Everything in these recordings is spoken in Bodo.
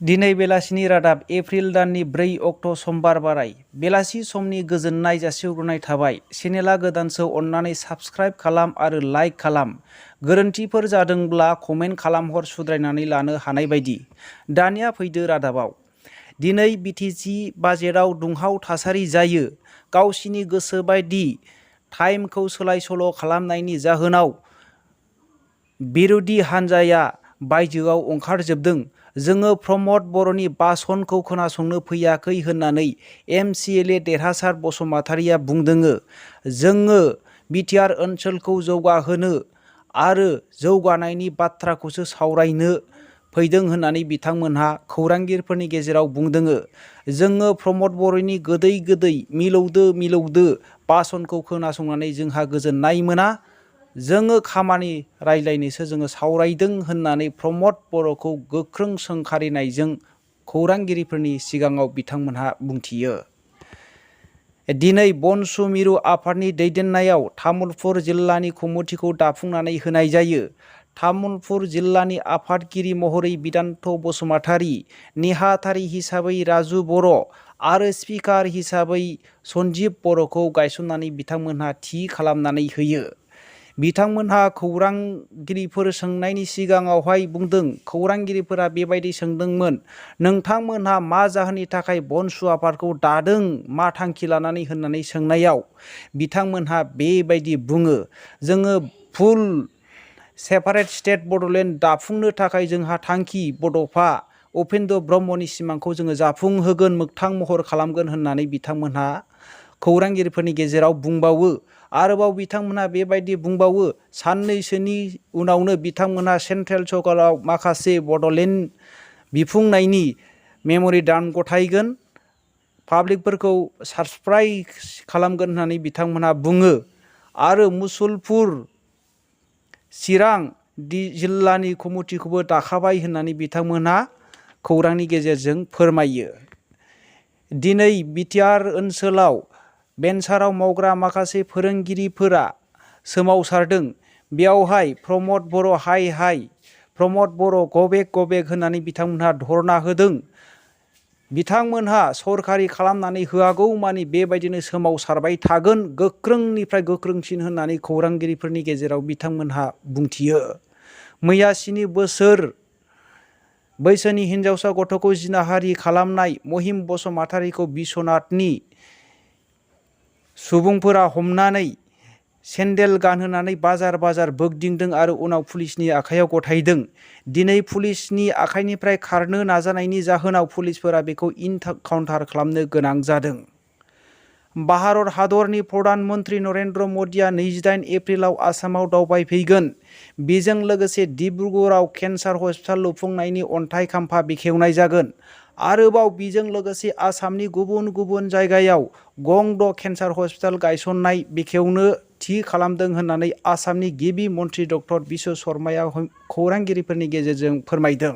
दिनै बेलासिनि रादाब एप्रिल दाननि 4 अक्ट' समबार बाराय बेलासि समनि गोजोननाय जासिहरनाय थाबाय। चेनेला गोदानसो अन्नानै साबस्क्राइब खालाम आरो लाइक खालाम। गोरोन्थिफोर जादोंब्ला कमेन्ट खालामहर सुद्रायनानै लानो हानाय बायदि। दानिया फैदो रादाबाव। दिनै बिटिसि बाजेटआव दुंहाव थासारि जायो। गावसिनि गोसो बायदि टाइमखौ सोलाय सोल' खालामनायनि जाहोनाव बिरोधी हान्जाया बायजोआव ओंखारजोबदों। जोङो प्रमद बर'नि बासनखौ खोनासंनो फैयाखै होननानै MCLA देरहासार बसुमतारिया बुंदोङो। जोङो BTR ओनसोलखौ जौगाहोनो आरो जौगानायनि बाथ्राखौसो सावरायनो फैदों होननानै बिथांमोनहा खौरांगिरिफोरनि गेजेराव बुंदोङो। जोङो प्रमद बर'नि गोदै गोदै मिलौदो बासनखौ खोनासंनानै जोंहा गोजोननाय मोना। जोङो खामानि रायज्लायनोसो जोङो सावरायदों होननानै प्रमद बर'खौ गोख्रों सोंखारिनायजों खौरांगिरिफोरनि सिगाङाव बिथांमोनहा बुंथियो। दिनै बनसु मिरु आफादनि दैदेननायाव तामुलपुर जिल्लानि कमिटिखौ दाफुंनानै होनाय जायो। तामुलपुर जिल्लानि आफादगिरि महरै बिदान्त बसुमतारि, नेहाथारि हिसाबै राजु बर' आरो स्पिकार हिसाबै सन्जिब बर'खौ गायसननानै बिथांमोनहा थि खालामनानै होयो। बिथांमोनहा खौरांगिरिफोर सोंनायनि सिगाङावहाय बुंदों। खौरांगिरिफोरा बेबायदि सोंदोंमोन, नोंथांमोनहा मा जाहोननि थाखाय बनसु आफादखौ दादों, मा थांखि लानानै होननानै सोंनायाव बिथांमोनहा बेबायदि बुङो, जोङो फुल सेपारेट स्टेट बड'लेण्ड दाफुंनो थाखाय जोंहा थांखि, बड'फा उपेन्द्र ब्रह्मनि सिमांखौ जोङो जाफुंहोगोन, मोगथां महर खालामगोन होननानै बिथांमोनहा खौरांगिरिफोरनि गेजेराव बुंबावो। आरोबाव बिथांमोनहा बेबायदि बुंबावो, साननैसोनि उनावनो बिथांमोनहा सेन्ट्रेल सरकाराव माखासे बड'लेण्ड बिफुंनायनि मेम'रेन्डाम गथायगोन, पाब्लिकफोरखौ सारप्राइज खालामगोन होननानै बिथांमोनहा बुङो। आरो मुसलपुर चिरां जिल्लानि कमिटिखौबो दाखाबाय होननानै बिथांमोनहा खौरांनि गेजेरजों फोरमायो। दिनै BTR ओनसोलाव बेन्साराव मावग्रा माखासे फोरोंगिरिफोरा सोमावसारदों। बेयावहाय प्रमद बर' हाय प्रमद बर' गबेक होननानै बिथांमोनहा धरना होदों। बिथांमोनहा सरकारि खालामनानै होआगौ मानि बेबायदिनो सोमावसारबाय थागोन, गोख्रोंनिफ्राय गोख्रोंसिन होननानै खौरांगिरिफोरनि गेजेराव बिथांमोनहा बुंथियो। मैया 9 बोसोर बैसोनि हिनजावसा गथ'खौ जिनाहारि खालामनाय महिम बसुमतारिखौ बिश्वनाथनि सुबुंफोरा हमनानै सेन्देल गानहोनानै बाजार बोगदिंदों आरो उनाव पुलिसनि आखायाव गथायदों। दिनै पुलिसनि आखाइनिफ्राय खारनो नाजानायनि जाहोनाव पुलिसफोरा बेखौ इनकाउन्टार खालामनो गोनां जादों। भारत हादरनि प्रधान मन्त्रि नरेन्द्र मदिया 28 एप्रिलाव आसामाव दावबायफैगोन। बेजों लोगोसे डिब्रुगड़आव केन्सार हस्पिटाल लुफुंनायनि अन्थाइ खाम्फा बेखेवनाय जागोन। आरोबाव बेजों लोगोसे आसामनि गुबुन गुबुन जायगायाव गwnw केन्सार हस्पिटाल गायसननाय बेखेवनो थि खालामदों होननानै आसामनि गिबि मन्त्रि डक्टर बिश्व शर्माया खौरांगिरिफोरनि गेजेरजों फोरमायदों।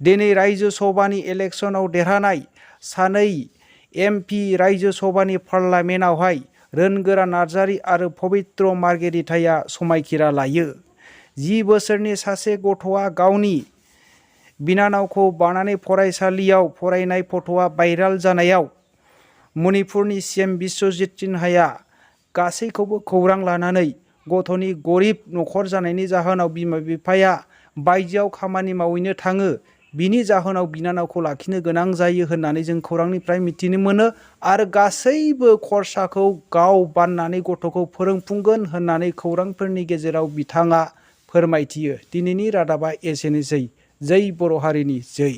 दिनै रायजो सभानि इलेक्सनाव देरहानाय सानै MP रायजो सभानि पार्लियामेन्टआवहाय रोनगोरा नार्जारि आरो पबित्र मार्गेरिटाया समायखिरा लायो। 10 बोसोरनि सासे गथ'आ गावनि बिनानावखौ बानानै फरायसालियाव फरायनाय फट'आ भाइराल जानायाव मणिपुरनि CM बिश्वजित सिन्हाया गासैखौबो खौरां लानानै गथ'नि गरिब न'खर जानायनि जाहोनाव बिमा बिफाया बायजोआव खामानि मावहैनो थाङो, बिनि जाहोनाव बिनानावखौ लाखिनो गोनां जायो होननानै जों खौरांनिफ्राय मिथिनो मोनो। आरो गासैबो खरसाखौ गाव बाननानै गथ'खौ फोरोंफुंगोन होननानै खौरांफोरनि गेजेराव बिथाङा फोरमायथियो। दिनैनि रादाबा एसेनोसै। जै बर' हारिनि जै।